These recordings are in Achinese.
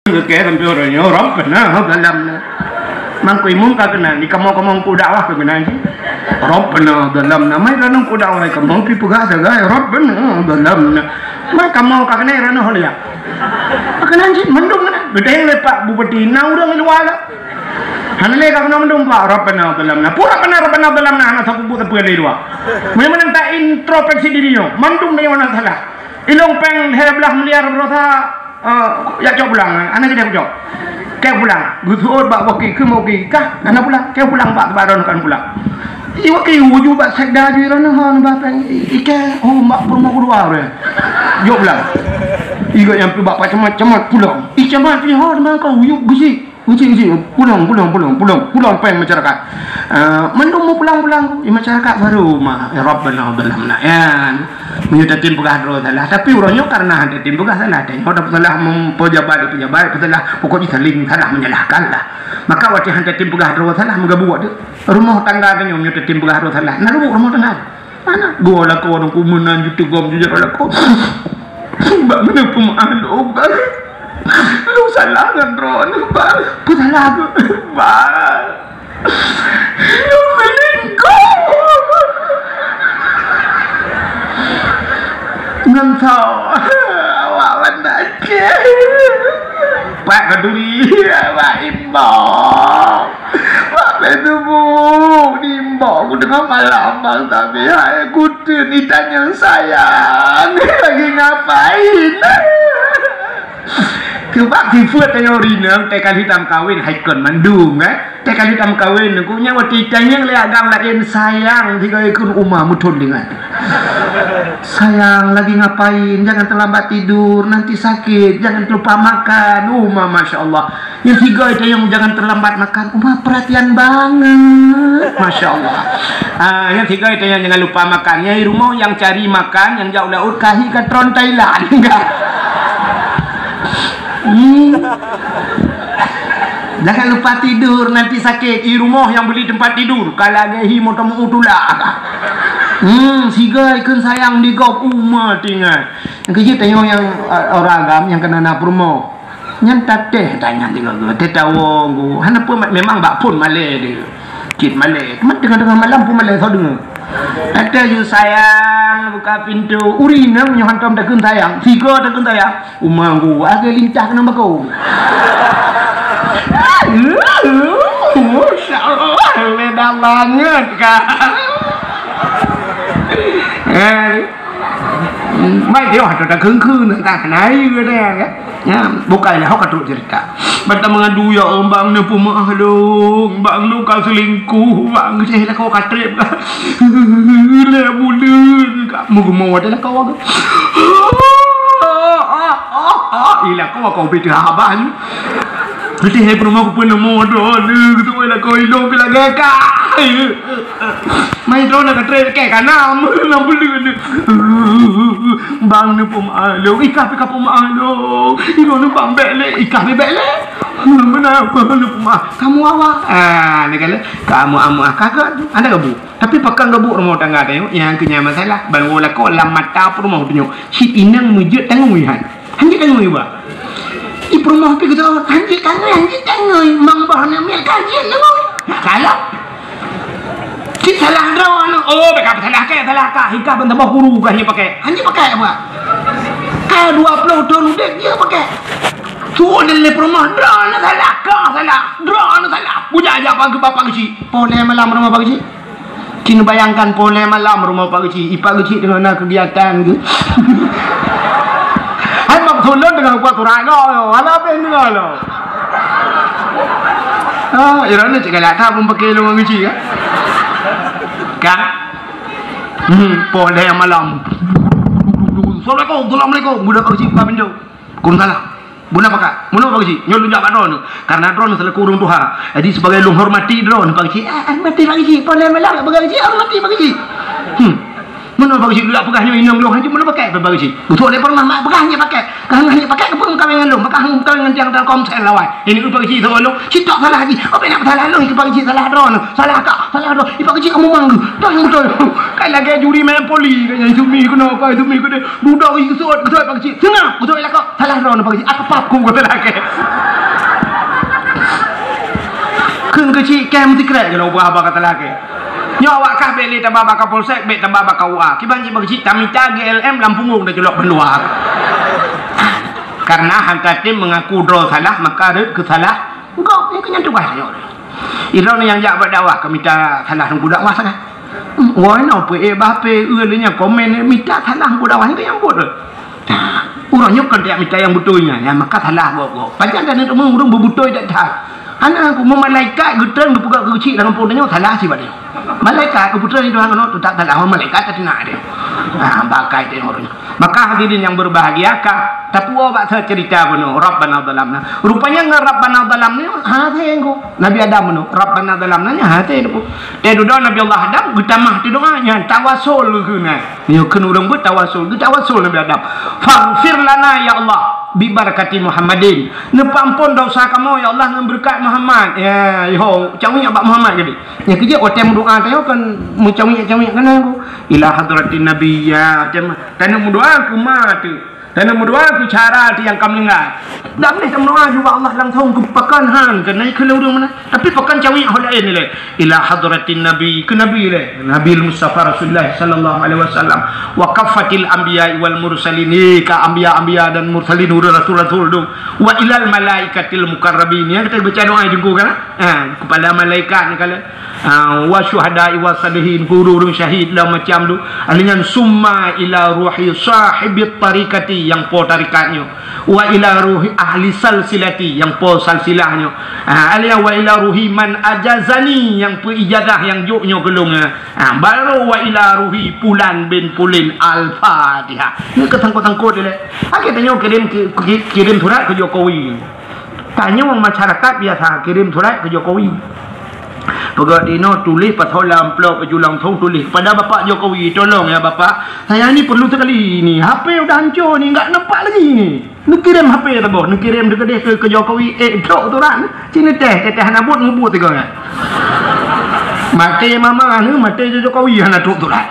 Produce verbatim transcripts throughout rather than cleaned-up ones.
Oke, sampai orang nyo, Rabbana zalamna. Mangko imum ka keunan, di kamoe-kamoe ku dakwah ka keunan cit. Rabbana zalamna. Mai ranong ku dakwah kamoe pi peugah sagai, Rabbana zalamna. Mai kamoe ka keunan ranong liak. Ka keunan cit, mandum keunan. Geudeng lé Pak Bupati, na ureueng luwa lah. Hana lé ka keunan mandum, Pak. Rabbana zalamna. Pura Rabbana, Rabbana zalamna, hana sapeue-sapeue lé dua. Memang tak introspeksi diri nyo. Mandum nyo na salah. Ilong péng lhèe blah miliar berosa, eh, jak cok pulang, hana jadeh cok. Keu pulang, geuseuôt bak waki, keu waki, kah, hana pulang, keu pulang bak baron kan pulang. I waki uju bak sekda ju iron hon ba péng, i keu, oh, mak peurumoh keudua ureueng. Jok pulang. I geuh nyang bak Pak Camat, Camat pulang. I Camat pi hon ma kau, uyuek geuchik. Uji, uji, pulang, pulang, pulang, pulang, pulang péng masyarakat. Ah, mandum pulang-pulang, di masyarakat baru ma, ya Rabbana zalamna. Ya, meunyoe tatem peugah droe salah, tapi uroe nyoe karena tatem peugah salah, tanyoe dak salah mem-, pejabat, pejabat, pesalah, pokoknya saling salah menyalahkan lah. Maka watèe han tatem peugah droe salah, meugabuek tu. Rumah tangga tanyoe meunyoe tatem peugah droe salah, na rubuh rumah tangga. Mana? Gua lakoe ureueng ku meunan ju teugom ju jaroe lakoe. Bak meunan peumaklum, Bang. Lôn salah ngon droeneuh, Bang. Peusalah, Bang. Lôn selingkuh. Ngon soe? Awak mantong cit. Pak Kaduri, Pak Imbong. Wak lhèe suboh, diimbong ku teungoh malam, Bang Sabi, hai kuteun itanyong sayang, lagi ngapain? Keubah sifeuet tanyoe rineueng, teuka lheueh tameukawen, hai kon mandum, kan? Teuka lheueh tameukawen, ku nyan watèe itanyong lé agam laén sayang, sigoe ikheun uma meuthon deungon. Sayang, lagi ngapain? Jangan terlambat tidur, nanti sakit, jangan lupa makan. Uma, masya Allah. Nyang sigoe tanyong jangan terlambat makan, uma perhatian banget. Masya Allah. Ah, nyang sigoe tanyong jangan lupa makan. Nyang di rumoh nyang cari makan, nyang jak u laôt, ka hi ka tron Thailand. Hmm. Jangan lupa tidur, nanti sakit. Di rumoh nyang beli tempat tidur, ka lagèe hi moto meu tulak. Hmm, sigoe ikheun sayang di gob uma tinggai. Nyang keujeuet tanyong nyang, ah, orang agam nyang keunan na peurumoh. Nyan tatéh tanyong tiga geuh, teuh tawong geuh. Hana peue ma-, memang bak phon malèe deuh. Cit malèe. Cuma teungoh-teungoh malam phon malèe soe deungö. Tatéh ju sayang, buka pintu. Uri nang nyoe hantom takheun sayang. Sigoe takheun sayang. Uma geuh, agak lincah keunan bako. Masya Allah, beda banget, kan? Eh. Baik, yo, ada dah kengkeng, tak kenai, kata, kan? Ya, bukan lah, kau tak cerita. Bata mengadu, ya, bang ni pun maklum, bang lu kau selingkuh, bang saya lah kau katrip, kan? Leh bulan, kau mau mau ada lah kau, kan? Ilah kau, kau beda abang. Nanti saya pernah aku pernah modal, gitu, lah kau hidup lagi, kan? Mai droeneuh ka trép kèe ka nam, nam buleuen. Bang ni peumaklum, ikah pih ka peumaklum. Droeneuh bang bèk lé, ikah pih bèk lé. Meunan, bang ni peumaklum. Kamoe awak. Ah, ni kan, kamoe amoe ah, kakak tu. Ada gabu. Tapi pakon gabu rumoh tangga teuh, nyang keu nyan masalah. Ban woe lakoe lam mata peurumoh tu nyoe. Cit inong meujeuet tangui han. Hanjeuet tangui ba. Di peurumoh pih geutanyong, hanjeuet tangui, hanjeuet tangui. Mang boh aneuk miet ka hanjeuet tangui. Nah, salah. Cit salah droeneuh. Oh, bèk ka salah kèe, salah kah. Hikah ban saboh guru kah hanjeuet pakèk. Hanjeuet pakèk ba. Ka dua ploh thon udép jeuet pakèk. Suruh lé peurumoh droeneuh salah, kah salah. Droeneuh salah. Bujang jak bak bapak keuchik. Poh lhèe malam rumoh bapak keuchik. Cit neubayangkan poh lhèe malam rumoh Pak Geuchik, i Pak Geuchik teungoh na keugiatan geuh. Hai maksud lôn teungoh buet surat gob nyoe, hana habéh deungö lôn. Ah, ironis cit galak that meupakè lôn ngon Geuchik, kan? Kan? Hmm, poh lhèe malam. Assalamualaikum, assalamualaikum. Budak Pak Geuchik buka pintoe. Waalaikumsalam. Bunoe pakat, bunoe Pak Geuchik, nyoe lôn jak bak droeneuh. Karena droeneuh selaku ureueng tuha. Jadi sebagai lôn hormati droeneuh Pak Geuchik. Ah, hormati Pak Geuchik. Paléng malam Pak Geuchik, hormati Pak Geuchik. Hmm. Bunoe Pak Geuchik, lôn peugah nyoe inong lôn, hanjeuet bunoe pakèk Pak Geuchik. Beutôi lé pernah mak peugah hanjeuet pakèk. Ka hanjeuet pakèk, keupeue meukawen ngon lôn, maka hanjeuet meukawen ngon tiang Telkomsel awai. Ini Pak Geuchik teuh lôn. Cit tok salah lagi. Apa nak salah lôn, Pak Geuchik salah droeneuh. Salah kah? Salah droeneuh. Pak Geuchik kamoe manggeuh. Dah yang beutôi. Kan lagèe juri main voli, kan nyang sumi keunoe, kan sumi keunoe. Budak ih geuseuôt, geuseuôt Pak Geuchik. Seungap, geuseuôt lakoe. Salah droeneuh Pak Geuchik. Aku pap ku kata lagèe. Meusikrek keunoe ubah haba ka salah keu. Nyoe awak kah bèk lé taba bak Kapolsek, bèk taba bak K U A. Kiban jih bak keuchik tamita G L M lam punggong taculok bandua. Karena han tatem meungaku droe salah, maka rhot keu salah gob. Nyan keuh nyan tugaih tanyoe. Droeneuh nyang jak bak dakwah ka mita salah teungku dakwah sagai. Woe nyoe peuék bak H P, eu lé nyan komen mita salah teungku dakwah, nyan keuh nyang buet. Uroe nyoe kon tajak mita nyang beutôi nyan, nyan maka salah gob-gob. Pajan taneuk teumeung ureueng beubeutôi that-that. Hana, ku, meu malaikat geutrön geupeugah keu keuchik lam gampông tanyoe salah sibat nyoe. Malaikat geupeutreun di Tuhan keunoe teutap salah, meu malaikat tateunak dia. Ha, bakai teuh ureueng nyoe. Maka hadirin yang berbahagia, ka tapuwoe bak cerita bunoe, Rabbana zalamna. Rupanya ngon Rabbana zalamna nyoe hasé ku. Nabi Adam bunoe, Rabbana zalamna nyan hasé ku. Teuh dudoe Nabi Allah Adam geutamah teudoa nyan tawasul geuh nyan. Nyoe kheun ureueng beutawasul, geutawasul Nabi Adam. "Faghfir lana ya Allah, bi barakati Muhammadin." Neupeuampon dosa kamoe ya Allah ngon beureukat Muhammad. Ya, yoh, cawiek bak Muhammad jadi. Nyang keujeuet watèe meudoa tanyoe kon meucawiek-cawiek keunan ku. Ila hadratin Nabi ya, tanyoe meudoa keu ma teuh. Tanyoe meudoa keu cara teuh nyang ka meuninggai. Dak boleh tameudoa ju bak Allah langsung keu pakon han keunan keu ureueng meunan. Tapi pakon cawiek ho laén ilèe. Ila hadratin Nabi, keu Nabi ilèe. Nabil Mustafa Rasulullah sallallahu alaihi wasallam. Wa kaffatil anbiya wal mursalin. Eh, ka anbiya-anbiya dan mursalin, ureueng rasul-rasul tu. Wa ilal malaikatil mukarrabin. Ya, kita baca doa juga kan? Ha, kepada malaikat ni kala. Ha, wa syuhada'i wa salihin, ureueng-ureueng syahid lah macam tu. Ahli nyan summa ila ruhi sahibit tariqati, nyang po tarikat nyoe. Wa ila ruhi ahli salsilati, nyang po salsilah nyoe. Ha, ahli nyan wa ila ruhi man ajazani, nyang peu ijazah nyang jok nyoe keu lôn. Ha, baru wa ila ruhi pulan bin pulin. Al-Fatihah. Nyoe keu sangkot-sangkot ilèe. Akhé tanyoe kirim ki-, ki-, kirim surat keu Jokowi. Tanyoe masyarakat biasa kirim surat keu Jokowi. Peugah di inoe tuléh pasoe lam amplop baju langsung tuléh kepada Bapak Jokowi, "Tolong ya Bapak, saya ni perlu sekali ni. H P udah hancur ni, enggak nampak lagi ni." Neukirim H P saboh, neukirim teukeudeh keu, keu Jokowi, eh, trok surat. Sini teh, teh, teh hana buet, ngeubut tiga nyan. Maté mama ni, maté Jokowi hana trok surat.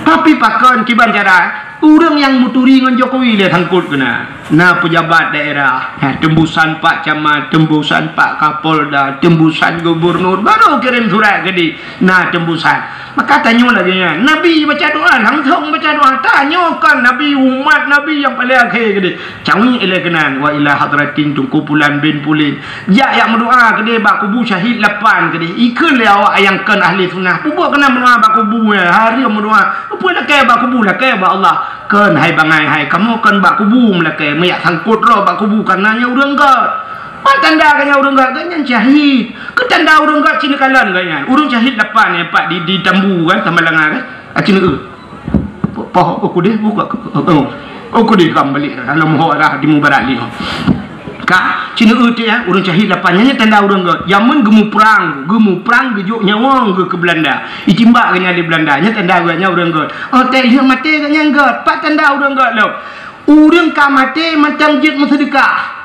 Tapi pakon kiban cara? Ureueng nyang meuturi ngon Jokowi lé sangkot keunan. Na peujabat daerah, ha, teumbusan Pak Camat, teumbusan Pak Kapolda, teumbusan gubernur, baru kirim surat keu di. Na teumbusan. Maka tanyoe lagèe nyan. Nabi baca doa, langsung baca doa. Tanyoe kan Nabi, umat Nabi nyang paleng akhé keu di. Cawiek ilèe keunan, wa ila hadratin Teungku Pulan bin Pulan. Jak, jak meudoa keudeh bak kubu syahid lapan keudeh. Ikheun lé awak nyang kon ahli sunnah. Peubuet keunan meudoa bak kubu, eh, hareuem meudoa. Peue lakèe bak kubu, lakèe bak Allah. Kon hai bangai hai, kamoe kon bak kubu meulakèe, meujak sangkot droe bak kubu kareuna nyan ureueng göt. Pat tanda geuh nyan ureueng göt, geuh nyan syahid. Keu tanda ureueng göt cit neukalon geuh nyan. Ureueng syahid lapan nyan pat di, di Tambu kan, Samalanga kan. Aci neu. Poh, oh, kudeh buka, oh, oh, kudeh kam balik dalam ho arah di mubarak li. Ka, cina uti ya, ureueng syahid lapan nyan tanda ureueng göt. Jameun geumuprang, geumuprang geujok nyawöng geuh keu Belanda. Itimbak geuh nyan lé Belanda, nyan tanda geuh nyan ureueng göt. Oh, teuh lheueh maté geuh nyan göt. Pat tanda ureueng göt lom. Ureueng ka maté mantong jeuet meuseudeukah.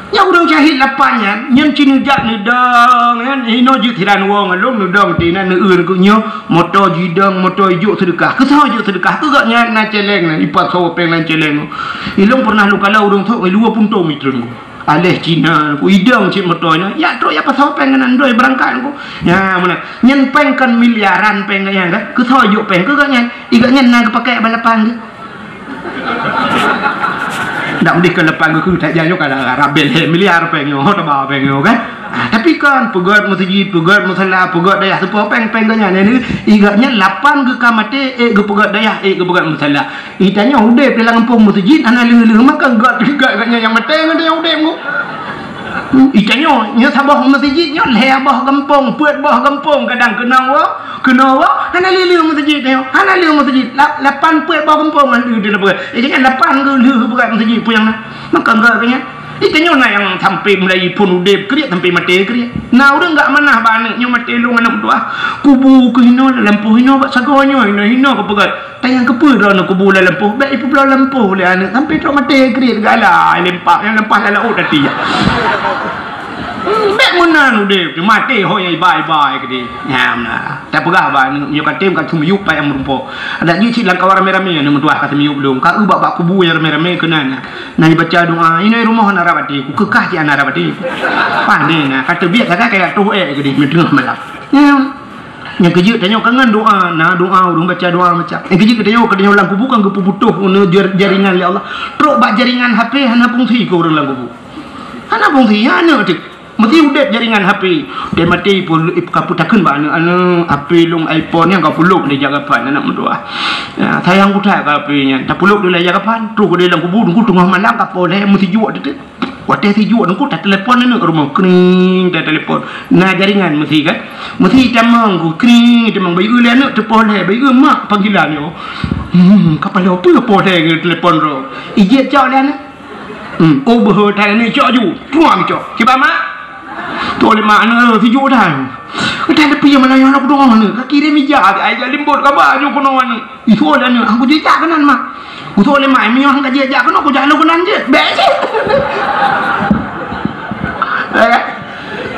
Nyang ureueng syahid lapan nyan, nyan cit neujak neudong, nyan inoe jeuet hiran woe ngon lôn neudong, ti na neueu keu nyoe, moto jidong, moto ijok seudeukah. Keusoe jok seudeukah, keu gobnyan na celeng na, ipasoe péng lam celeng. Ilôn pernah lôn kalon ureueng thok, dua puntông itreun ku. Aléh Cina ku, idong cit moto nyan, yak trok yak pasoe péng keunan, doi beurangkat ku. Nya, meunan. Nyan péng kon miliaran péng gobnyan kan? Keusoe jok péng keu gobnyan? I gobnyan na geupakèk balapan geuh. Dak meudeh keu lapan geuh keu that jai nyoe ka rabel he miliar péng nyoe, ho taba péng nyoe kan. Ah, tapi kan peugöt meuseujid, peugöt musala, peugöt dayah seupôt péng, péng geuh nyan. Jadi, i gobnyan lapan geuh ka maté, ék geupeugöt dayah, ék geupeugöt musala. I tanyoe udép di lam gampông meuseujid hana lheueh-lheueh, maka göt, göt gobnyan nyang maté ngon tanyoe udép nyoe. I tanyoe, nyoe saboh meuseujid nyoe lhèe boh gampông, peuet boh gampông kadang keunong woe, keunoe woe, hana lheueh-lheueh meuseujid nyoe, hana lheueh meuseujid. La-, lapan peuet boh gampông hana lheueh di lapan. Eh, jadi lapan geuh lheueh bukan meuseujid peue nyang na. Maka enggak keu nyan. I tanyoe na nyang sampai mulai phon udép kriet sampai maté kriet. Na ureueng gak manah bak aneuk nyoe maté lôn aneuk meutuah. Kubu keu hinoe, lampôh hinoe bak sagoe nyoe, hinoe-hinoe geupeugöt. Tanyong keupeue droeneuh kubu lam lampôh, bèk ipeubloe lampôh lé aneuk, sampai trok maté kriet gala, lempak nyang lempah lam laôt tati. Bèk meunan udép, maté ho nyang iba-iba keudéh. Nyan na. Tapeugah bak aneuk, nyoe ka tem ka seumiyup pat nyang meurumpok. Adak jih cit lam kawan ramé-ramé aneuk meutuah ka seumiyup lom. Ka eu bak, bak kubu nyang ramé-ramé keunan. Na ibaca doa, inoe rumoh hana rab até. Kukeukah cit hana rab até. Pané na, ka teubiet sagai kaya troh ék keudéh teungoh malam. Nyan. Nyang keujeuet tanyoe ka ngon doa, na doa ureueng baca doa macam. Nyang keujeuet tanyoe, ka tanyoe lam kubu kan geupeubutoh jar-, jaringan lé Allah. Trok bak jaringan H P hana fungsi keu ureueng lam kubu. Hana fungsi, ya aneuk tu. Meusti udép jaringan H P. Dai maté pun ka peutakheun bak aneuk, "Aneuk, H P lôn iPhone nyan ka pulop di jagapan aneuk meutuah." Ya, sayang kutak ka H P nyan. Tapulop di jagapan, trok di lam kubu, nunggu teungoh malam ka poleh meusti juak teuteup. Watèe sijuek nunggu tatelepon aneuk rumoh, kring, tatelepon. Na jaringan meusti kan? Meusti tamong ku, kring, tamong bayeue lé aneuk teupoleh, bayeue mak panggilan nyoe. Hmm, kapala peue poleh ngon telepon ro. Ijek cok lé aneuk. Hmm, oh beuhe tai aneuk cok ju. Tuang cok. Kiban mak? Tuang lé mak aneuk sijuek dah. Udah lepi yang mana yang nak doa aneuk. Ka kirim ija, ai jak limbot kaba ju keunoe aneuk. Itulah aneuk, aku jijak keunan mak. Usoe lé mak, meunyoe han ka jijak keunoe, kujak lôn keunan jeuet. Bèk jeuet. Eh,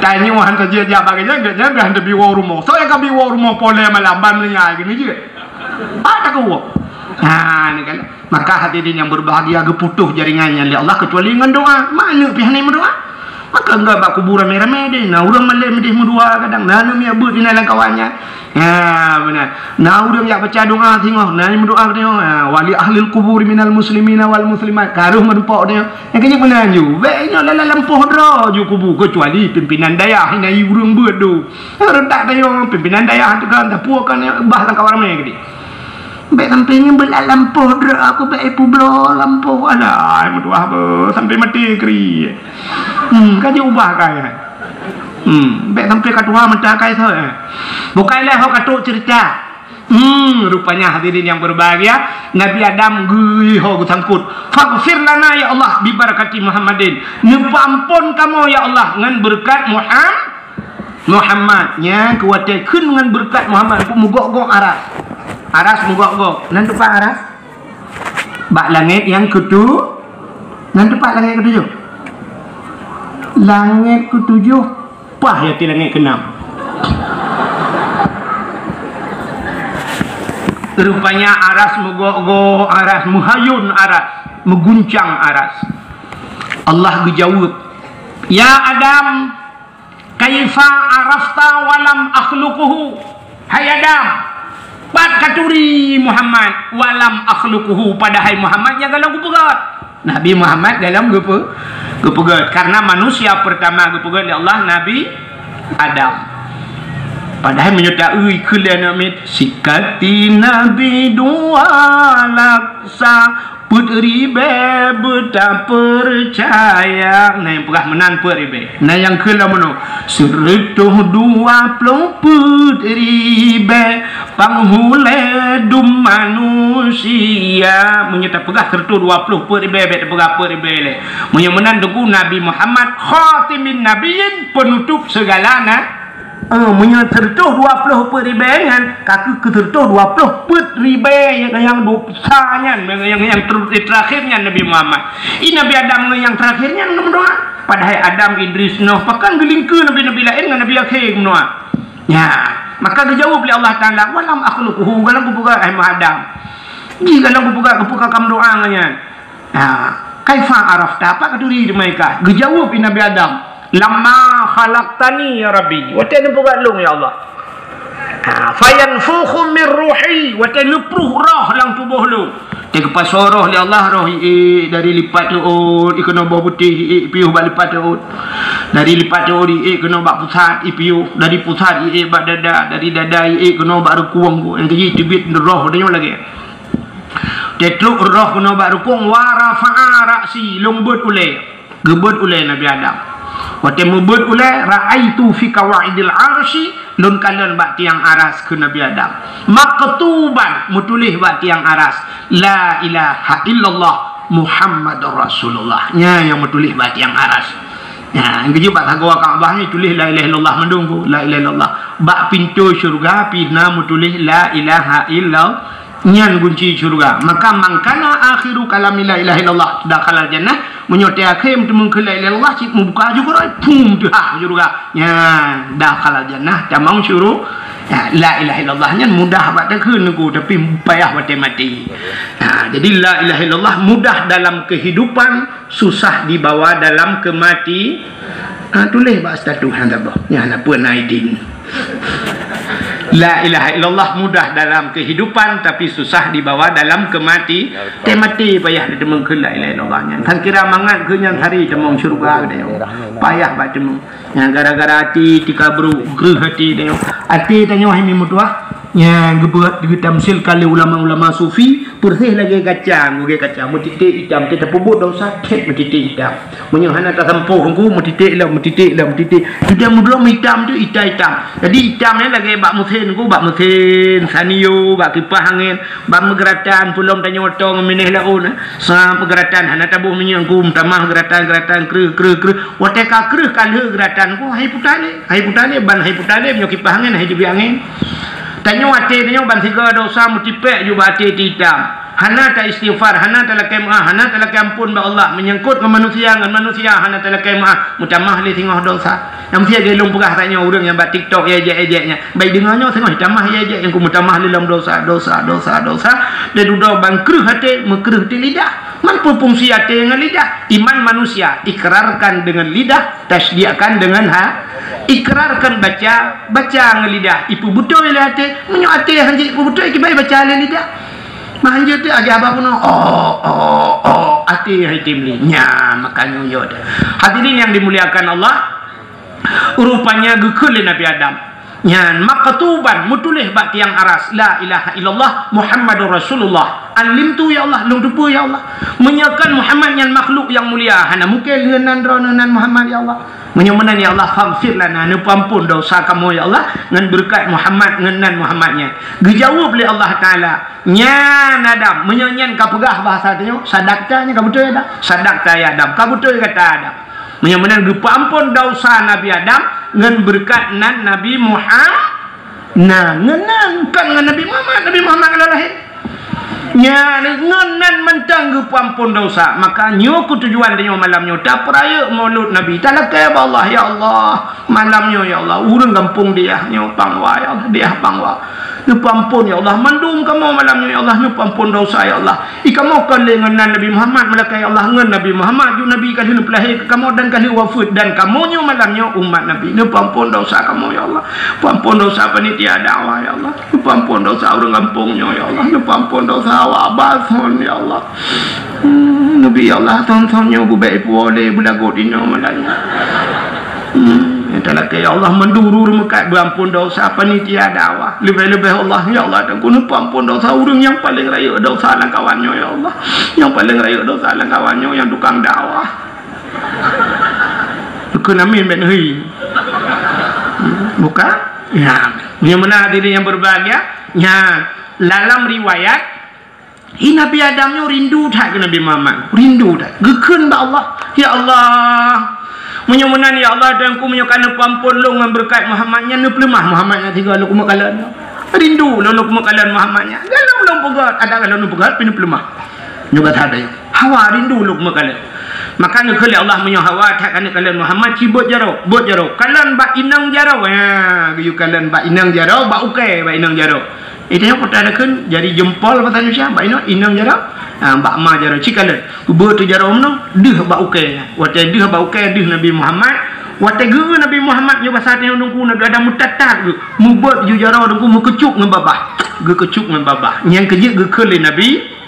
tanyoe han ka jijak bagaih nyan, gét nyan, bèk han teubiwoe rumoh. Soe nyang ka biwoe rumoh poleh malam ban meunyoe gini jeuet. Ada keuwoe. Ha, ni kan. Maka hadirin yang berbahagia, geuputoh jaringan nyan lé Allah kecuali ngon doa. Mak aneuk pih hana meudoa. Maka enggak bak kubu ramé-ramé deh. Na ureueng malém deh meudoa kadang. Na aneuk miet beuet inan lam kawan nyan. Ya, beuna. Na ureueng jak baca doa singoh, na meudoa singoh. Ya, wa li ahlil quburi minal muslimina wal muslimat. Ka rôh meurumpok nyoe. Nyang keuneuk meunan ju. Bèk nyoe lam lampôh droe ju kubu, kecuali pimpinan dayah, na ureueng beuet do. Rentak tanyoe pimpinan dayah teuka, tapuakan bah lam kawan ramé keudéh. Bèk sampai nyoe beulat lampôh droe, aku bèk ipubloe lampôh. Alah, meutuah beuh, sampai maté kri. Hmm, ka jiubah kai. Hmm, bèk sampai ka tuha mata kai soe. Bukai lé ho ka trok cerita. Hmm, rupanya hadirin yang berbahagia, Nabi Adam geuh ho geusangkot. "Faghfir lana ya Allah bi barakati Muhammadin." Neupeuampon kamoe ya Allah ngon beureukat Muham-, Muhammad. Nyan keu watèe kheun ngon beureukat Muhammad, mugok-gok aras. Aras mugok-gok. Nan teumpat aras? Bak langét nyang keutu-, nan teumpat langét keutujoh? Langét keutujoh, paih di ateueh langét keunam. Rupanya aras meugo-go, aras meuhayun, aras meuguncang aras. Allah geujaweueb, "Ya Adam, kaifa arafta wa lam akhluquhu?" Hai Adam, pat katuri Muhammad, wa lam akhluquhu, padahai Muhammad nyang golom kupeugöt. Nabi Muhammad golom geupe-, geupeugöt. Karena manusia pertama geupeugöt lé Allah Nabi Adam. Padahai meunyoe ta-eu ikheun lé aneuk miet, sikati Nabi dua laksa, peuet ribèe beutapeucaya. Na nyang peugah meunan peuet ribèe. Na nyang kheun lom meunoe, seureutôh dua ploh peuet ribèe panghulèe dum manusia. Meunyoe tapeugah seureutôh dua ploh peuet ribèe, bèk tapeugah peuet ribèe lé. Meunyoe meunan teungku Nabi Muhammad khatimin nabiyyin, penutup segala na-, Eh, meunyoe seureutôh dua ploh peuet ribèe nyan, ka keuh keu seureutôh dua ploh peuet ribèe nyang, nyang dosa nyan, nyang, nyang ter-, teurakhir nyan Nabi Muhammad. I Nabi Adam ngon nyang teurakhir nyan meudoa. Padahai Adam, Idris, Nuh, pakon geulingkeue nabi-nabi laén ngon nabi akhé meudoa. Nya, maka geujaweueb lé Allah Taala, "Wa lam akhluquhu," golom kupeugah, hai Adam. Jih golom kupeugah, kupeugah kamoe doa ngon nyan. Ha, "Kaifa arafta?" Pat katuri di mereka? Geujaweueb i Nabi Adam, "Lamma khalaqtani ya Rabbi." Watèe neupeugöt lôn, ya Allah. Ha, "Fayanfukhu min ruhi," watèe neupruh roh lam tuboh lôn. Watèe geupasoe roh lé Allah, roh iék dari lipat reuôt, ikeunoe boh putéh, iék piôh bak lipat reuôt. Dari lipat reuôt iék keunoe bak pusat, ipiôh. Dari pusat iék bak dada, dari dada iék keunoe bak reukung. Nyang keujih teubiet roh tanyoe lagèe. Teutrok roh keunoe bak reukung, "Wa rafa'a ra'si," lôn beuet ulèe. Geubeuet ulèe Nabi Adam. Watèe meubeuet ulèe, "Ra'aitu fi qawaidil arsy," lôn kalon bak tiang aras kheun Nabi Adam. "Maktuban," meutuléh bak tiang aras, "La ilaha illallah Muhammadur Rasulullah." Nyan nyang meutuléh bak tiang aras. Nyan, geujeuet bak sagoe Ka'bah nyan tuléh la ilaha illallah mandum, la ilaha illallah. Bak pintoe syeuruga pih na meutuléh la ilaha illallah. Nyan gunci syeuruga. Maka, "Man kana akhiru kalami la ilaha illallah dakhalal jannah, Meunyoe teuakhé meuteumèe kheun la ilaha illallah, cit meubuka aju keurôi, pum, teuhah aju dua. Nyan, dakhalal jannah, tamong syuru-, ya, la ilaha illallah nyan mudah bak takheun, tapi payah watèe maté. Ha, jadi la ilaha illallah mudah dalam kehidupan, susah dibawa dalam kemati-, ha, tuléh bak status hana boh. Nyan hana peue na idin. La ilaha illallah mudah dalam kehidupan, tapi susah dibawa dalam kemati-, teumaté payah diteumèe kheun la ilaha illallah nyan. Kan kira mangat keu nyan hari tamong syeuruga tanyoe. Payah bak teumèe. Nyan gara-gara até tika brôk, kreueh até tanyoe. Até tanyoe hai meutuah. Nyan geubeuet geutamsil ka lé ulama-ulama sufi, persis lagèe kaca, lagèe kaca, meutiték itam, tapeubuet desya, thèt meutiték itam. Meunyoe hana tasampôh teungku, meutiték lom, meutiték lom, meutiték. Sudah meudroe itam tu, itam-itam. Jadi itam nyan lagèe bak meusén teungku, bak meusén, sanio, bak kipah angén, bak meugeuratan, peulom tanyoe oto ngon binéh laôt, eh. Sa meugeuratan, hana taboh minyeuk teungku, meutamah geuratan, geuratan, kreueh, kreueh, kreueh. Watèe ka kreueh ka lheueh geuratan teungku, hai puta lé. Hai puta lé, ban hai puta lé, meunyoe kipah angén, hai teubiet angén. Tanyoe até tanyoe ban sigoe desya meutipèk ju bak até itam. Hana ta-istighfar, hana talakèe meu'ah, hana talakèe ampôn bak Allah. Meunyangkot ngon manusia, ngon manusia hana talakèe meu'ah, meutamah lé singoh desya. Nyang meusia lôn peugah tanyoe ureueng nyang bak TikTok, ya ejek-ejek nyan. Bèk deungö nyoe singoh tamah ya ejek nyang ku meutamah lé lom desya, desya, desya, desya. Lé dudoe ban kreueh até, meukreueh di lidah. Man peue fungsi até ngon lidah? Iman manusia, ikrarkan dengan lidah, tasdiqkan dengan ha-, ikrarkan baca, baca ngon lidah, ipeubeutôi lé até. Meunyoe até hana jipeubeutôi, kiban baca lé lidah. Meuhanjeuet teuh aja haba bunoe, oh, oh, oh, até hai tem lé. Nyan, makajih nyoe teuh. Hadirin yang dimuliakan Allah, rupanya geukheun lé Nabi Adam. Nyan, maktuban, meutuléh bak tiang aras, "La ilaha illallah Muhammadur Rasulullah." Alimtu, ya Allah, lôn teupeue, ya Allah. Meunyoe kan Muhammad nyan makhluk nyang mulia, hana mungken ngon nan droeneuh nan Muhammad, ya Allah. Meunyoe meunan, ya Allah, faghfir lana, neupeuampôn desya kamoe, ya Allah, ngon beureukat Muhammad, ngon nan Muhammad nyan. Geujaweueb lé Allah Taala, "Nyan Adam," meunyoe nyan ka peugah bahasa tanyoe, sadaqta nyan ka beutôi Adam. "Sadaqta ya Adam," ka beutôi kata Adam. Meunyoe meunan geupeuampôn desya Nabi Adam ngon beureukat nan Nabi Muha-, nah, ngon nan, kon ngon Nabi Muhammad, Nabi Muhammad ka lahé. Nyan, ngon nan mantong geupeuampôn desya. Maka nyoe keuh tujuan tanyoe malam nyoe, tapeurayeuk Maulud Nabi. Talakèe bak Allah, "Ya Allah, malam nyoe, ya Allah, ureueng gampông Diah nyoe Pangwa, ya Allah, Diah Pangwa. Neupeuampôn, ya Allah, mandum kamoe malam nyoe, ya Allah, neupeuampôn desya, ya Allah." Ih, kamoe kon lé ngon nan Nabi Muhammad meulakèe, ya Allah, ngon Nabi Muhammad ju Nabi ka lheueh neupeulahé keu kamoe dan ka lheueh wafeuet, dan kamoe nyoe malam nyoe umat Nabi. Neupeuampôn desya kamoe, ya Allah. Peuampôn desya panitia dakwah, ya Allah. Neupeuampôn desya ureueng gampông nyoe, ya Allah. Neupeuampôn desya awak Abah Son, ya Allah. Hmm, Nabi, ya Allah, son-son nyoe beubèk ipuwoe lé beulagot inoe malam nyoe. Hmm, nyang talakèe, ya Allah, mandum ureueng meukat beuampôn desya panitia dakwah. Leubeh-leubeh Allah, ya Allah, dan keuneuk peuampôn desya ureueng nyang paleng rayeuk desya lam kawan nyoe, ya Allah. Nyang paleng rayeuk desya lam kawan nyoe, nyang tukang dakwah. Keu namin ben hui. Bukan? Ya. Nyang meunan hadirin yang berbahagia, ya, dalam riwayat, Hi, Nabi Adam nyoe rindu that keu Nabi Muhammad. Rindu that. Geukheun bak Allah, "Ya Allah, meunyoe meunan, ya Allah, Tuhanku, meunyoe ka neupeuampôn lôn ngon beureukat Muhammad nyan, neupeuleumah Muhammad nyan sigoe lôn keumeuk kalon." Rindu lôn, lôn keumeuk kalon Muhammad nyan. Galom lôn peugöt, adak galom lôn peugöt, pih neupeuleumah. Nyoe gata teuh. Hawa rindu lôn keumeuk kalon. Maka neukheun lé Allah, meunyoe hawa that ka neukalon Muhammad, ci beuet jaroe, beuet jaroe. Kalon bak inong jaroe. Ha, geuyue kalon bak inong jaroe, bak ukée bak inong jaroe. Itu nyang peureulée takheun jari jempol basa Indonesia, bak inong, inong jaroe, ha, bak ma jaroe, ci kalon. Beuet jaroe meunoe, deuh bak ukée. Watée deuh bak ukée, deuh Nabi Muhammad. Watée geu Nabi Muhammad nyoe basa tanyoe Teungku, Nabi Adam meutatat geuh. Meubeuet ju jaroe Teungku, meukeucup ngon babah. Geukeucup ngon babah. Nyang keujeuet geukheun lé Nabi,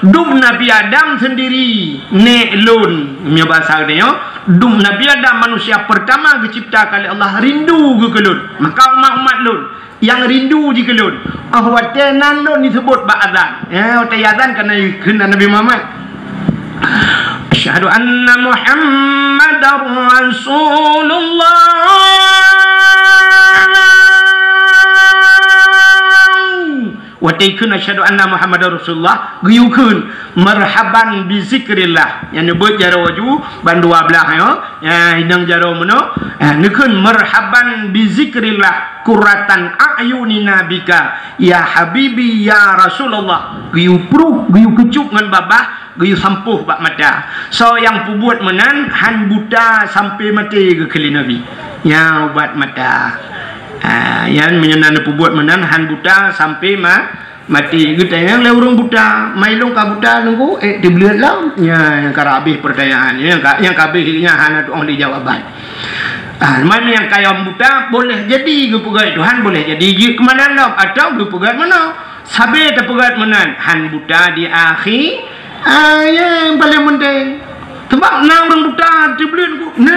dum Nabi Adam sendiri, nék lôn, nyoe basa geutanyoe, dum Nabi Adam manusia pertama geuciptakan lé Allah, rindu geuh keu lôn. Maka umat-umat lôn, nyang rindu jih keu lôn. Oh, watée nan lôn jiseubut bak azan. Ya, watée azan kana kheun Nabi Muhammad. Asyhadu anna Muhammadar Rasulullah. Watée kheun asyhadu anna Muhammadar Rasulullah, geuyue kheun marhaban bi zikrillah. Nyang neubeuet jaroe ju ban dua blaih nyoe. Ya, inong jaroe meunoe. Ya, neukheun marhaban bi zikrillah qurratan a'yunina bika ya habibi ya Rasulullah. Geuyue pruh, geuyue keucup ngon babah, Geuyue sampôh bak mata. Soe nyang peubuet meunan han buta sampoe maté geukheun lé Nabi. Nyan ubat mata. Ha, nyan meunyoe na peubuet meunan han buta sampoe ma-, maté. Geutanyong lé ureuëng buta, "Ma ilôn ka buta Teungku?" Eh, teubleuet lom. Nyan, nyang ka habéh peurtanyaan. Nyang ka, nyang ka habéh nyan hana tu'oh lé jawaban. Ah, mana nyang kayém buta, boleh jadi geupeugét Tuhan, boleh jadi jeuet keumanan lom, atau geupeugét meunoe. Sabe tapeugét meunan, han buta di akhi. Ah, nyang paleng penting. Sebab na ureuëng buta teubleuet ku, na.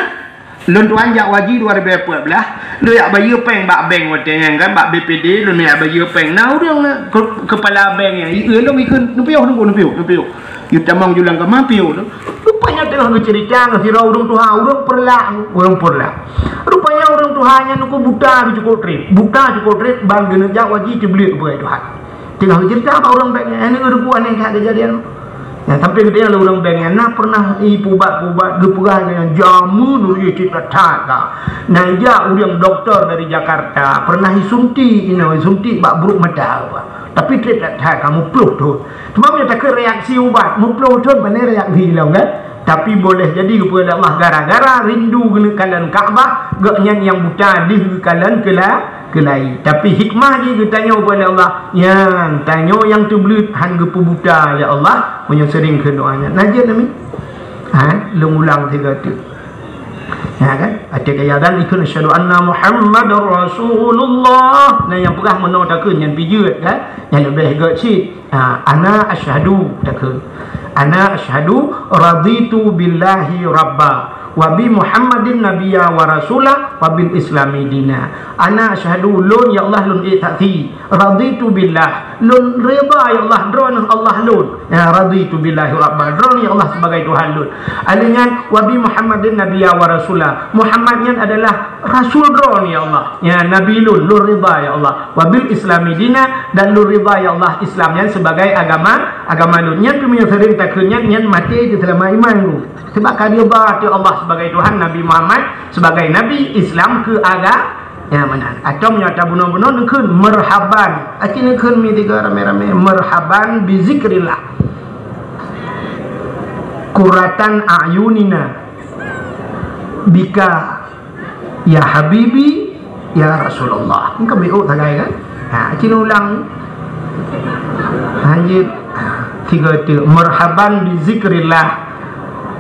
Lôn tuan jak haji dua ribu empat belas, lôn jak bayeue péng bak bank watée nyan kan, bak B P D, lôn jak bayeue péng. Na ureuëng na, ke-, kepala bank nyan, i-, lôn ikheun, "Neupiôh, neupiôh, neupiôh, neupiôh." Yue tamong julang kama piôh tu. Rupanya teungoh geuceurita ngon sidroe ureuëng tuha, ureuëng Peureulak, ureuëng Peureulak. Rupanya ureuëng tuha nyan nyoe buta cukôp trép. Buta cukôp trép, ban geuneuk jak haji teubleuet keu Tuhan. Teungoh geuceurita bak ureuëng bék nyan, "Nyoe ureuëng aneh that keujadian." Nah, sampai geutanyoe lé ureuëng bék nyan, na pernah ipubat-pubat geupeugah nyan jameun ureuëng cit that ka. Nah, ija ureuëng doktor dari Jakarta, pernah isuntik, inoe isuntik bak brôk mata. Tapi trép that ka, muplôh thon. Cuma meunyoe takheun reaksi ubat, muplôh thon pane reaksi lom kan? Tapi boleh jadi geupeugah lé Allah gara-gara rindu geuneuk kalon Ka'bah, gobnyan nyang buta deuh geukalon keula-, keulai. Tapi hikmah jih geutanyoe geupeugah lé Allah, nyan tanyoe nyang teubleuet han geupeubuta lé Allah, meunyoe seuring kheun doa nyan. Nah, jeuet nami? Ha, lôn ulang sigoe teuk. Ya kan? Até kaya dan ikheun, "Asyhadu anna Muhammadar Rasulullah." Nah, nyang peugah meunoe takheun nyan pih jeuet kan? Nyan leubeh gét cit. Ha, ana asyhadu, takheun. Ana asyhadu raditu billahi rabba, wa bi Muhammadin nabiyya wa rasula, wa bil islami dina. Ana asyhadu, lôn, ya Allah, lôn ék saksi. Raditu billah, lôn rida, ya Allah, droeneuh Allah lôn. Ya, raditu billahi rabba, droeneuh ya Allah sebagai Tuhan lôn. Alheuh nyan, wa bi Muhammadin nabiyya wa rasula. Muhammad nyan adalah rasul droeneuh ya Allah. Ya, nabi lôn, lôn rida ya Allah. Wa bil islami dina, dan lôn rida ya Allah Islam nyan sebagai agama, agama lôn. Nyan pih meunyoe seuring takheun nyan, nyan maté teuseulamat iman lôn. Sebab ka rida teuh Allah sebagai Tuhan, Nabi Muhammad sebagai nabi, Islam keu aga-, ya, meunan. Atau meunyoe tabunoe-bunoe neukheun marhaban. Aci neukheun mi tiga ramé-ramé, marhaban bi zikrillah. Qurratan a'yunina bika ya habibi, ya Rasulullah. Engkau biuk sagai kan? Ha, cina ulang. Lanjut. Tiga tu. Marhaban bi zikrillah.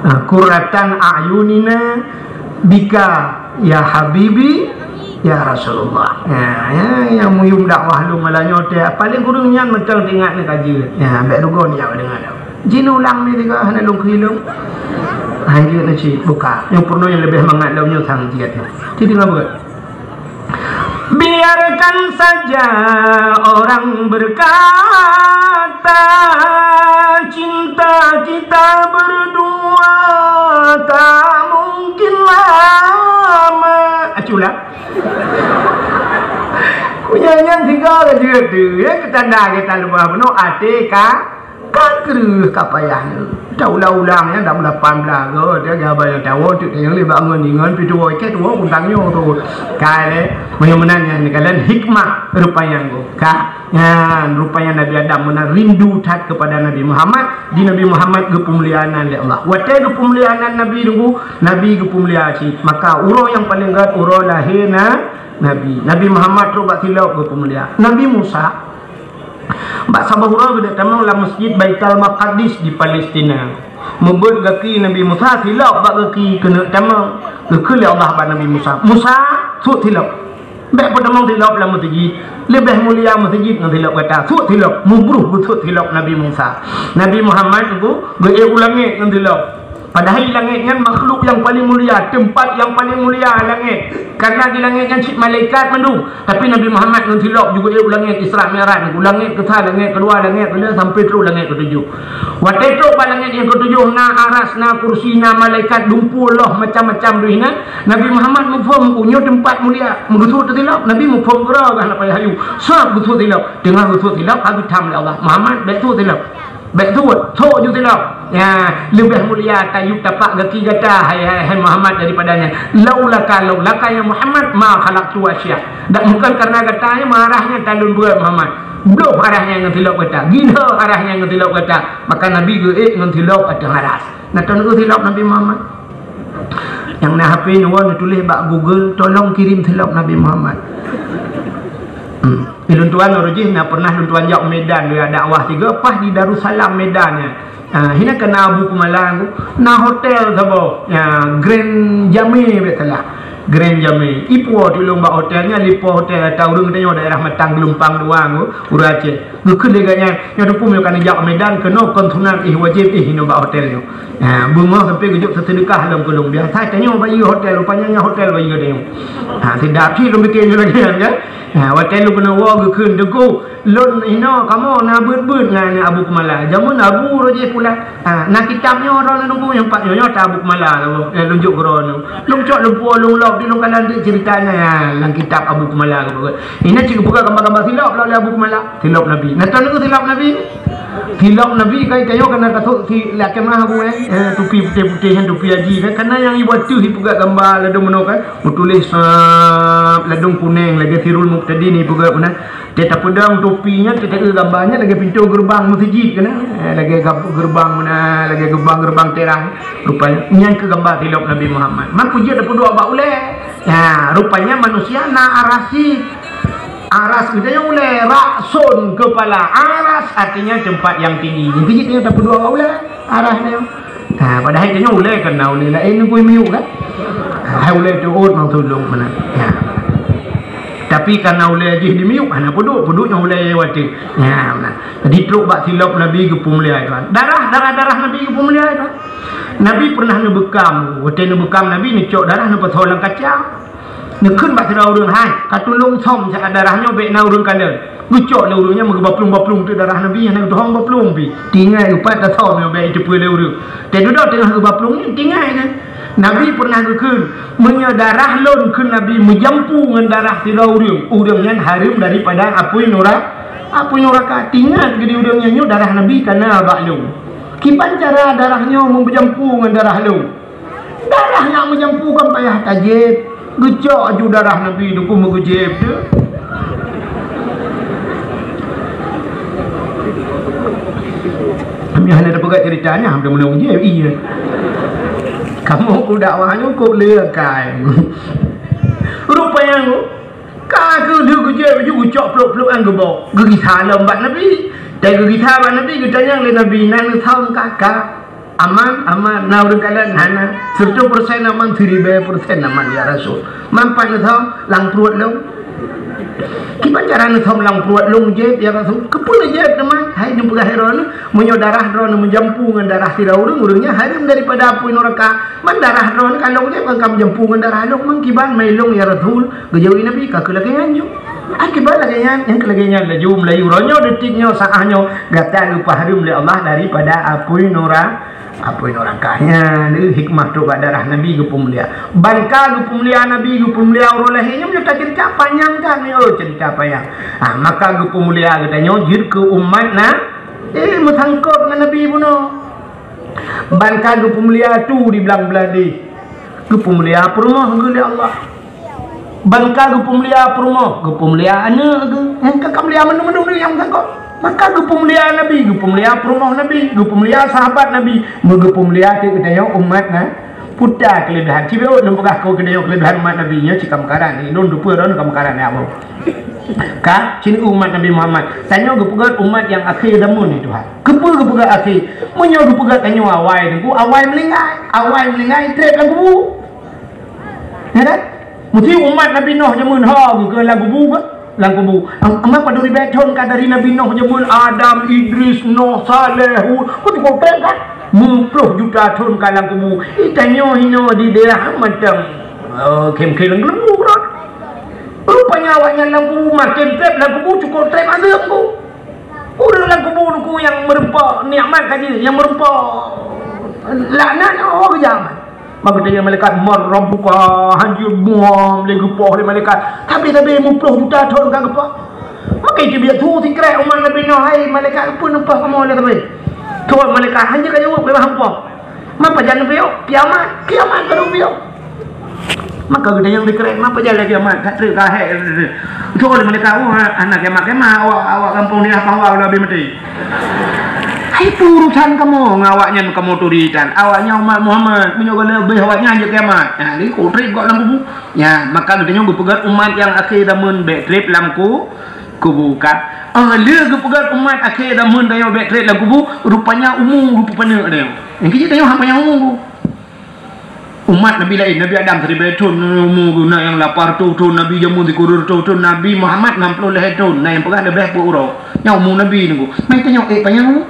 Ha, qurratan a'yunina bika ya habibi, ya Rasulullah. Ha, ya, yang muyum dakwah lu malam nyote. Paling kurang nyan mentang teuingat ni kaji. Ya, ambek rugon ya dengar. Jinoe ulang ni tiga hana lôn keu ilong. Hai dia na cit buka. Nyang peurunoe nyang leubeh mangat lom nyoe sang jiat nyoe. Jadi ngapa? Biarkan saja orang berkata, cinta kita berdua tak mungkin lama. Aculah. Kunyanya tiga raja tu, ya, ketanda kita lupa penuh hati ka Ka kreueh ka payah nyoe. Taulang-ulang nyan dak meulapan blah goe, dia gabai nyang tawo tu nyang lé bangon ingon pi tuwo ikat tuwo kuntang nyoe tu. Ka lé, meunyoe meunan nyan neukalon hikmah rupanya ngon. Ka, nyan rupanya Nabi Adam meunan rindu that kepada Nabi Muhammad, di Nabi Muhammad geupeumulia nan lé Allah. Watée geupeumulia nan Nabi dulu, Nabi geupeumulia cit. Maka uroe nyang paleng gét uroe lahé na Nabi. Nabi Muhammad trok bak silop geupeumulia. Nabi Musa Bak saboh uroe geuduek tamong lam Masjid Baitul Maqdis di Palestina. Mubuet gaki Nabi Musa silop bak gaki keuneuk tamong. Geukheun lé Allah bak Nabi Musa, "Musa, sut silop. Bék peutamong silop lam meuseujid. Leubeh mulia meuseujid ngon silop gata. Sut silop." Mubruh geusut silop Nabi Musa. Nabi Muhammad geu-, geuék u langét ngon silop. Padahai langét nyan makhluk nyang paleng mulia, teumpat nyang paleng mulia langét. Karena di langét nyan cit malaikat mandum. Tapi Nabi Muhammad ngon silop juga ék u langét Isra Mi'raj, u langét keusa, langét keudua, langét keulhèe, sampai trok langét keutujoh. Watée trok bak langét nyang keutujoh, na aras, na kursi, na malaikat, dumpeue loh macam-macam deuh inan. Nabi Muhammad muphom, "Nyoe teumpat mulia." Meugeusut teusilop, Nabi muphom keudroe gah na payah hayu. Sab geusut silop. Teungoh geusut silop, ka geutham lé Allah, "Muhammad, bék sut silop." Bék sut, sot ju silop. Ya, leubeh mulia tayue tapak gaki gata, hai, hai, hai Muhammad, daripada nyan. Laulaka, laulaka ya Muhammad, ma khalaqtu asya. Dak bukan karena gata nyan marah nyan talon buet Muhammad. Bloh arah nyan ngon silop gata. Gila arah nyan ngon silop gata. Maka Nabi geuék ngon silop ateueh aras. Nah, taneuk silop Nabi Muhammad. Nyang na H P neuwoe neutuléh bak Google, "Tolong kirim silop Nabi Muhammad." Hmm. Di lôn tuan uroe jih na pernah lôn tuan jak Medan, ya, dakwah tiga, pas di Darussalam Medan nyan. Ah, hina kana Abu Kumala tu, na hotel saboh, ya, Grand Jame, bèk salah. Grand Jame. Ipo tulông bak hotel nyan, lipo hotel ata ureueng tanyoe daerah Matang Geulumpang dua tu, ureueng Aceh. Geukheun lé gobnyan, nyoe teupeu meunyoe ka neujak Medan, keunoe kon sunat, éh wajéb, éh inoe bak hotel nyoe. Ha, beungoh sampoe geujok seudeukah lom keu lôn. Biasa tanyoe bayeue hotel, rupanya nyan hotel bayeue tanyoe. Ha, sidap cit lôn pike nyoe lagèe nyan kan. Ha, watèe lôn keuneuk woe geukheun, "Teungku, lôn inoe kamoe na beuet-beuet ngon Abu Kumala." Jameun Abu roh jih pula. Ha, na kitab nyoe droeneuh Teungku, nyang pat nyoe, nyoe ta Abu Kumala lôn, eh, lôn jok keu droeneuh. Lôn cok lôn puwoe lôn lok di lôn kalon deuek ceurita nyan, ha, lam kitab Abu Kumala. Inoe cit geupeugah gamba-gamba silop lom lé Abu Kumala. Silop Nabi. Na taneuk silop Nabi? Silop Nabi kai tanyoe kana kasôk si lakèe mah Abu, eh. Eh, tupi putéh-putéh nyan, tupi haji kan. Kana nyang ibuet teuh ipeugah gamba ladôm meunoe kan. Meutuléh sab ladôm kunèng lagèe Sirul Muqtadin ipeugah meunan. Teuh tapeudong tupi nyan, teuh taeu gamba nyan lagèe pintoe geureubang meuseujid kan. Eh, lagèe gab-, geureubang meunan, lagèe geubang-geubang terang. Rupanya nyan keuh gamba silop Nabi Muhammad. Man peue jeuet tapeuduek bak ulèe. Ya, rupanya manusia na aras cit. Aras geutanyoe ulèe, ra'sun, kepala. Aras artinya tempat yang tinggi. Nyang keuh jih tanyoe tapeuduek bak ulèe, aras nyoe. Ha, padahai tanyoe ulèe kan na ulèe laén nunggu miyueb kan? Ha, ulèe teuôt mang tulông meunan. Ya. Tapi karena ulèe jih di miyueb, hana peuduek, peuduek nyoe ulèe watèe. Ya, meunan. Jadi trok bak silop Nabi geupeumulia tuan. Darah, darah, darah Nabi geupeumulia tuan. Nabi pernah neubeukam, watèe neubeukam Nabi neucok darah neupeusoe lam kaca. Neukheun bak sidroe ureueng, "Hai, ka tulông som siat darah nyoe bèk na ureueng kalon." Geucok lé ureueng nyan meugeuba plueng-ba plueng teuk darah Nabi, hana geutuhong ba plueng pih. Tinggai geupat tasom nyoe bèk jiteupeue lé ureueng. Teududoe teungoh geuba plueng nyan tinggai kan. Nabi pernah geukheun, "Meunyoe darah lôn," kheun Nabi, "meujampu ngon darah sidroe ureueng, ureueng nyan hareuem daripada apui nura-, apui nuraka." Teuingat geuh di ureueng nyan nyoe darah Nabi ka na bak lôn. Kiban cara darah nyoe meujampu ngon darah lôn? Darah nyang meujampu kan payah tajieb. Geucok aju darah Nabi dukon meugeujieb tu. Kami hana tapeugah cerita nyan, hana meunang jieb, iya. Kamu ku dakwah nyoe kok le kai. Rupanya ka keu lheueh geujieb aju geucok plok-plok nyang geubok. Geugisa lom bak Nabi. Dan geugisa bak Nabi, geutanyong lé Nabi, "Na neusom ka?" Aman, aman. Na ureueng kalon? Hana. Sireutoh persen aman, siribèe persen aman, ya Rasul. Man pat neusom? Lam pruet lôn. Kiban cara neusom lam pruet lôn jieb, ya Rasul? Keupeue neujieb teuma? Hai neupeugah lé droeneuh, meunyoe darah droeneuh meujampu ngon darah sidroe ureueng, ureueng nyan hareuem daripada apui nuraka. Man darah droeneuh ka lôn jieb, ka meujampu ngon darah lôn, man kiban mai lôn, ya Rasul? Geujaweueb Nabi, "Ka keuh lagèe nyan ju." Akibat lagèe nyan, nyang keu lagèe nyan laju meulayeue uroe nyoe, detik nyoe, saát nyoe, gata geupeuhareuem lé Allah daripada apui nura-, apui nuraka. Nyan, eh, hikmah trok bak darah Nabi geupeumulia. Ban ka geupeumulia Nabi, geupeumulia uroe lahé nyoe, nyoe taceurita panyang that, nyoe, oh, ceurita panyang. Ah, maka geupeumulia geutanyoe jeuet keu umat na, eh, meusangkot ngon Nabi bunoe. Ban ka geupeumulia tu di blang bladeh. Geupeumulia peurumoh geuh lé Allah. Ban ka geupeumulia peurumoh, geupeumulia aneuk geuh, eh, ka, ka mulia mandum-mandum nyang sangkot. Maka geupeumulia Nabi, geupeumulia peurumoh Nabi, geupeumulia sahabat Nabi, meugeupeumulia teuk geutanyoe umat na. Peue ta keuleubehan? Cibeuet lôn peugah keu geutanyoe keuleubehan umat Nabi nyoe cit ka meukaran. Lôn teupeue droeneuh ka meukaran ya Allah. Ka, cit umat Nabi Muhammad. Tanyoe geupeugah umat nyang akhé zaman nyoe Tuhan. Keupeue geupeugah akhé? Meunyoe geupeugah tanyoe awai teungku, awai meuninggai. Awai meuninggai trép lam kubu. Ya kan? Meusti umat Nabi Nuh jameun ha geuh lam kubu kan? Lam kubu. Am-, amai padum ribèe thon ka dari Nabi Nuh jameun, Adam, Idris, Nuh, Saleh, Hud. Kok cukup trép kan? Meuploh juta thon ka lam kubu. Ih, tanyoe hinoe di daerah mantong. Oh, khém-khém lam kubu, bro. Rupanya awak nyan lam kubu makin trép, lam kubu cukup trép azeub ku. Ureueng lam kubu nungku nyang meureumpok nikmat ka jih, nyang meureumpok laknat, oh, keujam. Maka tanya malaikat, "Man rabbuka?" Hanjeuet buam lé geupoh lé malaikat. Tapi, tapi meuploh juta thon ka geupoh. Maka itu biasa sikrek umat Nabi Nuh, "Hai malaikat, peue neupoh kamoe lé tapi?" Thon malaikat hanjeuet ka jaweueb, beubaih geupoh. Man pajan neupiôh? Kiamat, kiamat baru piôh. Maka geutanyoe dikreut, "Mapa jalan kiamat?" Ka treuk ka hék. Ucok lé malaikat, "Oh, hana kiamat-kiamat, awak, awak gampông Diah Pangwa udah habéh maté." Hai, peue urusan kamoe ngon awaknyan, kamoe turi tan. Awaknyan umat Muhammad, meunyoe ka leubeh awaknyan jeuet kiamat. Nah, lé kok treb gob lam kubu. Nya, maka geutanyoe geupeugah umat nyang akhé zaman bèk treb lam ku-, kubu ka. Ah, lé geupeugah umat akhé zaman tanyoe bèk treb lam kubu, rupanya umu geupeupaneuk tanyoe. Nyang keu jih tanyoe hana panyang umu. Umat Nabi laén, Nabi Adam siribèe thon umu geuh, na nyang lapan reutôh thon, Nabi jameun sikureueng reutôh thon, Nabi Muhammad nam ploh lhèe thon, na nyang peugah leubeh peuet uroe. Nyan umu Nabi nunggu. Meutanyoe, eh, panyang umu?